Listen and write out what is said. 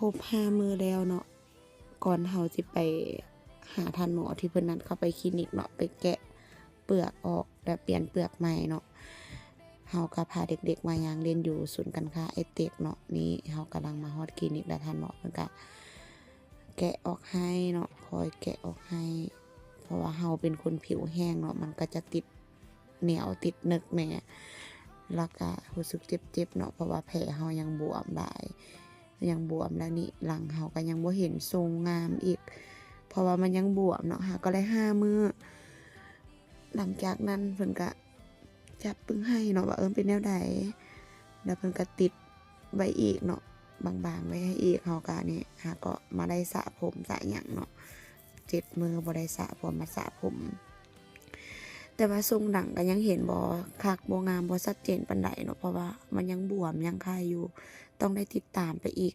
ຄົບຫ້າມື້ແລ້ວເນາະ ກ່ອນເຮົາຊິໄປຫາທ່ານໝໍທີ່ເພິ່ນນັດເຂົ້າໄປຄລີນິກເນາະ ໄປແກະເປືອກອອກ ແລະ ປ່ຽນເປືອກໃໝ່ເນາະ ເຮົາກໍພາເດັກໆມາຍ່າງຫຼິ້ນຢູ່ສູນການຄ້າໄອເຕັກເນາະ. ນີ້ເຮົາກຳລັງມາຮອດຄລີນິກແລ້ວ ທ່ານໝໍເພິ່ນກະແກະອອກໃຫ້ເນາະ ຄ່ອຍແກະອອກໃຫ້ ເພາະວ່າເຮົາເປັນຄົນຜິວແຫ້ງເນາະ ມັນກໍຈະຕິດໜຽວຕິດເໜິກແດ່ ແລ້ວກະຮູ້ສຶກເຈັບໆເນາະ ເພາະວ່າແຜເຮົາຍັງບວມຫຼາຍ ຍັງບວມ ແລ້ວນີ້ຫຼັງເຮົາກໍຍັງບໍ່ເຫັນຊົງງາມອີກ ເພາະວ່າມັນຍັງບວມເນາະ. ຫາກໍໄດ້ຫ້າມື້ ຫຼັງຈາກນັ້ນເພິ່ນກະຈັບປຶ້ງໃຫ້ເນາະ ວ່າ ເອີ ເປັນແນວໃດ ແລ້ວເພິ່ນກະຕິດໄວ້ອີກເນາະ ບາງໆໄວ້ໃຫ້ອີກ. ເຮົາກະນີ້ ຫາກໍມາໄດ້ສະຜົມສະຫຍັງເນາະ ເຈັດມື້ບໍ່ໄດ້ສະຜົມ ມາສະຜົມ ແຕ່ວ່າຊົງຫຼັງກໍຍັງເຫັນບໍ່ຄັກ ບໍ່ງາມ ບໍ່ຊັດເຈນປານໃດເນາະ ເພາະວ່າມັນຍັງບວມ ຍັງຄາຍຢູ່ ຕ້ອງໄດ້ຕິດຕາມໄປອີກ